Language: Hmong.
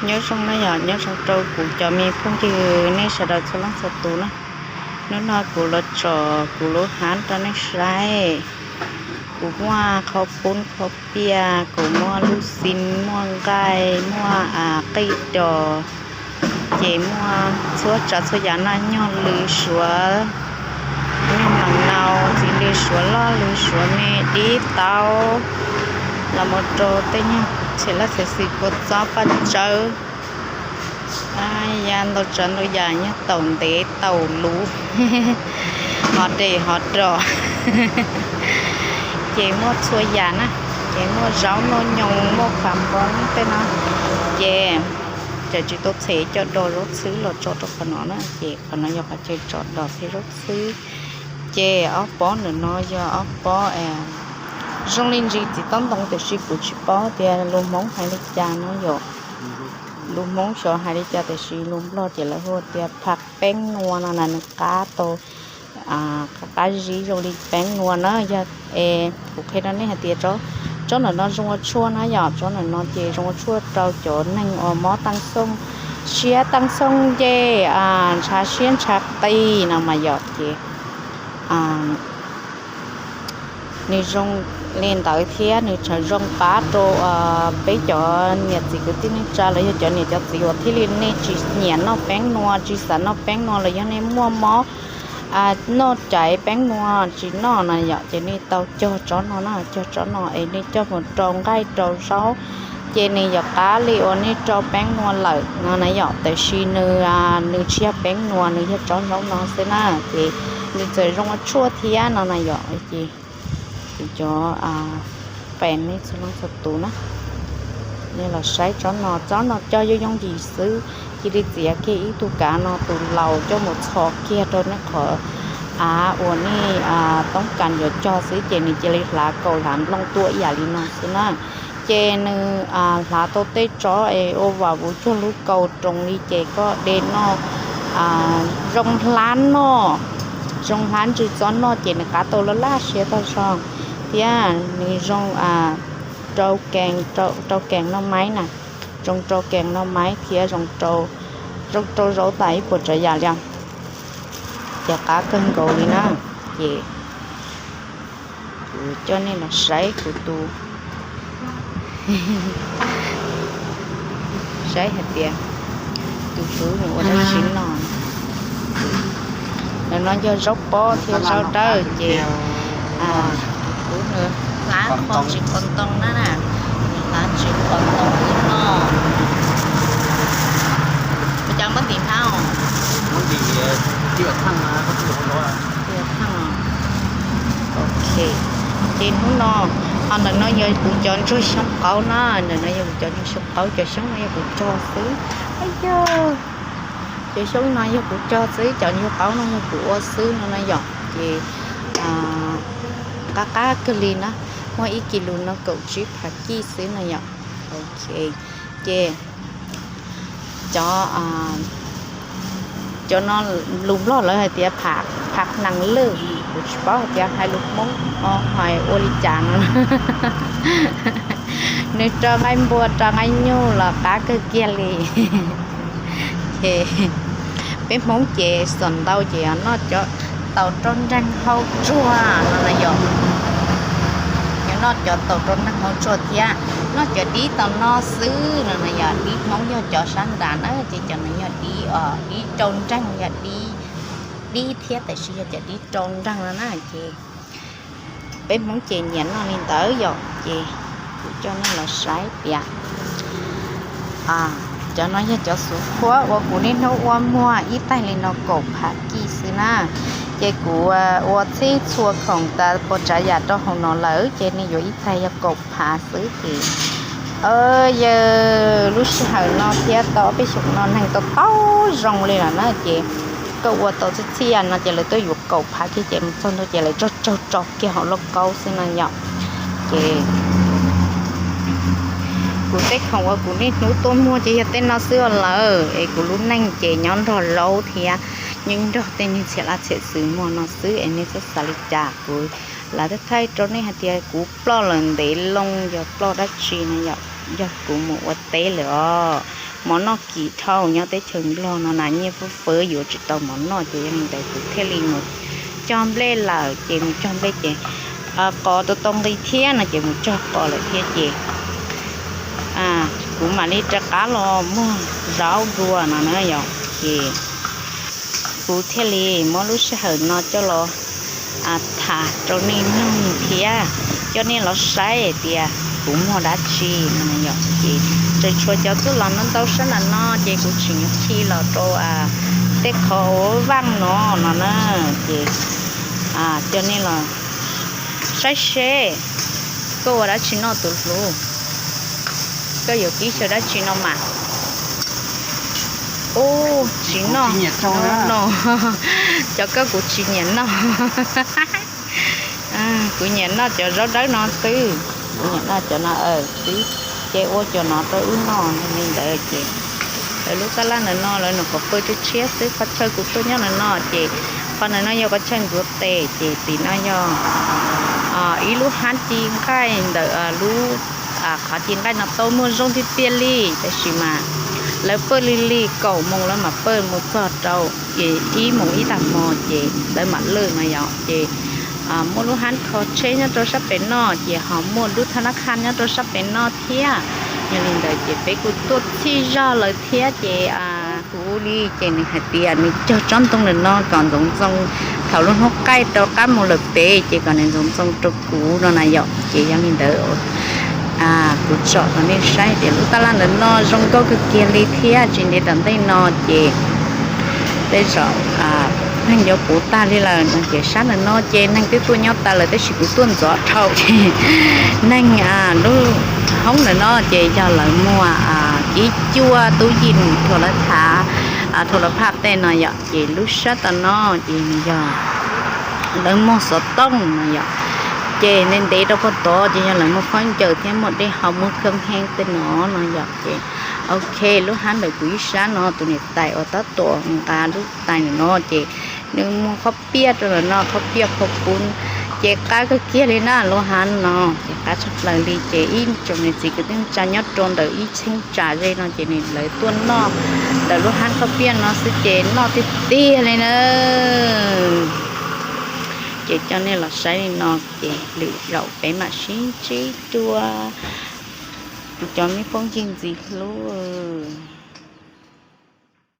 Nyob zoo na yom, nyob zoo rau kuv cov me phooj ywg nej sawv daws txhua leej txhua tus na. Hnub no kuv los tsom kuv lub hav rau nej saib. Kuv muaj qhov pub qhov piaj, kuv muaj lub xim, muaj nqaij, muaj qij dos, ces muaj txhua tsav txhua yam no, nyuag lws suav, nyuag mam nau, txiv lws suav loj, lws suav me, dib taub, los mus rau tej nyuag txhia laj txhia xwm, kua txob, paj tsawb, ya ntau tsav ntau yam, nyuag taum ntev taum luv, hov des hov ros, ces muaj txhua yam na. Ces muaj zaub, muaj nyoos, muaj phav npoo tej no. Ces tseem tsis tau txhem coj dos zaub txhwb los tso rau qhov no na. Ces qhov no yog qhov chaw tso dos thiab zaub txhwb. Ces ob pob ntawm no yog ob pob zoo li ntsis txiv tob ntoo, tiam sis kuv tsis paub tias lus Hmoob hais li cas no yom. Lus Hmoob xyov hais li cas, tiam sis lus Nplog ces lawv hu tias phav peeb nua no na, nws qab tau, qab qab zib zoo li peeb nua na. Yog es kuv qhia rau nej hais tias tsob ntawm no zoo ua tshuaj na yom, tsob ntawm no ces zoo ua tshuaj rau cov neeg uas mob taaj xooj, siab taaj xooj ncej, ntshav siab ntshav qis no mas yom. Ces nws zoo li ntawd thiab nws tseem zoo pab rau peb cov niam txiv kwv tij neej tsa los yog cov niam cov txiv uas thiaj li nej tsis nyiam noj peeb nua, tsis xav noj peeb nua los yog nej muaj mob noj caiv peeb nua tsis noj na yom, ces nej tau cog tsob no na, cog tsob no es nej coj mus rau nqaij rau zaub, ces nws yuav qab li uas nej rau peeb nua lawm no na yom. Tiam sis nws, nws tsis yog peeb nua, nws yog tsob zaub no xwb na, ces nws txawm zoo ua tshuaj thiab no na yom. Ces kuv cov fans nej txhua leej txhua tus na, nej los saib tsob no, tsob no cog yooj yooj yim xwb, cia li txiav kiag ib tug kav no tus laus coj mus txhos kiag rau nej qhov av uas nej toob kas yuav cog xwb, ces nws cia li hlav kaus hlav nplooj tuaj ib yam li no xwb na. Ces nws hlav tau tej tsob es ua vam vuv cuag lub kaus roos li ces koj de noj zoo hlab noj, zoo hlab ntsws txob noj ces nws qab tau laj laj siab tag zog, thiab nws zoo rau kees, rau kees noj maib na, zoo rau kees noj maib thiab zoo rau zaub tas ib puas tsav yam li. Ces qab kawg nkaus li na. Ces kuv coj nej los saib kuv tus, saib hais tias tus tub nws ua dab tsi no. Ntawm no yog zaub pob thiab zaub dawb ces tus tub nws hlab qhov ntsis qhov ntoo na, hlab ntsis qhov ntoo no. Ua cas muab ntim hlab os? Ok, ces hnub no, ho ntawm no yog kuv cov ntsuag xyoob qaub na, ntawm no yog kuv cov ntsuag xyoob qaub, cov xyoob no yog kuv cog xwb. Yog cov xyoob no yog kuv cog xwb, cov ntsuag qaub no yog kuv ua xwb no na yom. Ces qab qab kawg li na, muaj ib kis lus no kaum tsib phav kij xwb na yom. Ok, ces cov, cov no lus Nplog lawv hais tias phav nees lwj, kuv tsis paub hais tias hais lus Hmoob hais ua li cas no. Nws rau nqaij npua rau nqaij nyuj los qab kawg kiag li. Ces peb Hmoob ces xam ntau ces noj cov taus rau nreeg hau tsuag no na yom. Yog noj cov taus rau nreeg hau tsuag thiab noj cov dib tau noj xwb no na yom. Dib Hmoob yog cov sab nrad na, ces cov no yog dib, dib rau nreeg, yog dib, dib thiab tab sis yog cov dib rau nreeg no na. Ces peb Hmoob ces nyiam noj li ntawd yom. Ces kuv coj nej los saib tias cov no yog cov xuv khuab uas kuv niaj hnub ua muag ib taig li no kaum phav kij xwb na. Ces kuv ua txhij txhua khoom tas puas tsav yam rau hauv no lawm ces nws yuav ib taig yog kaum phav xwb ces yawg lub sij hawm no thiab tau ob peb xyoos no neeg tau tau zoo li lawm na. Ces koj ua tau txhij txhij no ces lawv tuaj yuav kaum phav kiag ces mus txog ntua ces lawv tsaug tsaug tso kiag hauv lauj kaub xwb no yom. Ces kuv tej khoom uas kuv niaj hnub tuaj muag ces yog tej no xwb os lawm. Es kuv lub neej ces nyob nrog laub thiab nyob nrog tej niag txhia laj txhia xwm muag no xwb es nej txhob xav li cas. Kuv lam thaij thaij rau nej hais tias kuv ploj lawm ntev loo, yog ploj dab tsi no yog kuv mus ua teb lawm os. mov noj kim dhau nyob teb chaws Nplog no na, nyiaj fwv fwv yuav tsis tau mov noj ces yog li ntawd kuv thiaj li mus cog nplej lawm. Ces mus cog nplej ces qos tau tau nqi thiab no ces mus cog qos lawm thiab ces kuv mam li rov qab los muag zaub dua no na yom. Ces kuv thiaj li muab lub sij hawm no coj los tham rau nej mloog thiab coj nej los saib tias kuv muag dab tsi no yom. Ces tseem tshuav cov txuj lom no ntau sab nram no ces kuv tseem yuav khi los rau tej qhov uas vaaj no no na. Ces coj nej los saib seb koj ua dab tsi noj tus hlub, koj yuav kib xyaw dab tsi no mas. Ub, tsis noj no, cov koj kuv tsis nyiam noj. Kuv nyiam noj cov zaub dawb no xwb, kuv nyiam noj cov no xwb. Ces ua cov no rau wb noj li ntawd ces lawv lub taj laj ntawm no lawv nyuam qhuav pw tshiab tshiab xwb. Qhov chaw kuv tuaj nyob ntawm no ces qhov ntawm no yog qhov chaw ntxuav tes ces tim no yog ib lub hab ci nqaij ntawm lub qhov ci nqaij no tau muag zoo tiag tiag li, tab sis mas lawv pawj lig lig kaum moos lawv mam pawj mus txog rau ib moos ib tag hmo ces lawv mam lwj no yom. Ces muaj lub hab kho tsheb nyob rau sab pem no ces ho muaj lub thab nab khaj nyob rau sab pem no thiab. Yog li ntawd ces peb kuj tuaj txhij zog lawm thiab ces kuv li ces nws hais tias nws cog tsob ntoo ntawm no kom ntxoov ntxoo thaum lub hnub qaij rov qab mus lawm pem ces kom nws ntxoov ntxoo rau kuv no na yom. Ces yog li ntawd kuv tsom rau nej saib tias lub taj laj ntawm no zoo nkauj kawg kiag li thiab tsis ntev tom ntej no ces tej zaum neeg yuav puv tag li lawm no ces sab ntawm no ces neeg twb tuaj nyob tas lawm tab sis kuv tuaj ntxov dhau ces neeg lub hoob ntawm no ces yog lawv muag kib cuaj tub yim num rhuav lawv thav rhuav lawv phaj tej no yom. Ces lub sab tom no ces nws yog lawv muag xov tooj no yom. Ces ntev ntev rau puag tod ces yog lawv muag khaub ncaws thiab muag dej haus muag khab heeb tej no no yom. Ces ok, lub hab ntawm kuv ib sab no tus niam tais uas tab tom nqa lub tais ntawm no ces nws muag khob piaj rau ntawm no, khob piaj phau pub. Ces qab kawg kiag li na lub hab no ces qab tshaj plaws li ces ib tsoom niam txiv kwv tij neej tsa nyob rau ntawm ib cheeb tsam ze no ces nws lawv tuaj noj ntawm lub hab khob piaj no xwb ces noj tiag tiag li na. Ces coj nej los saib li no ces lwm zaus peb mam sib ntsib dua cov me phooj ywg ntxim hlub.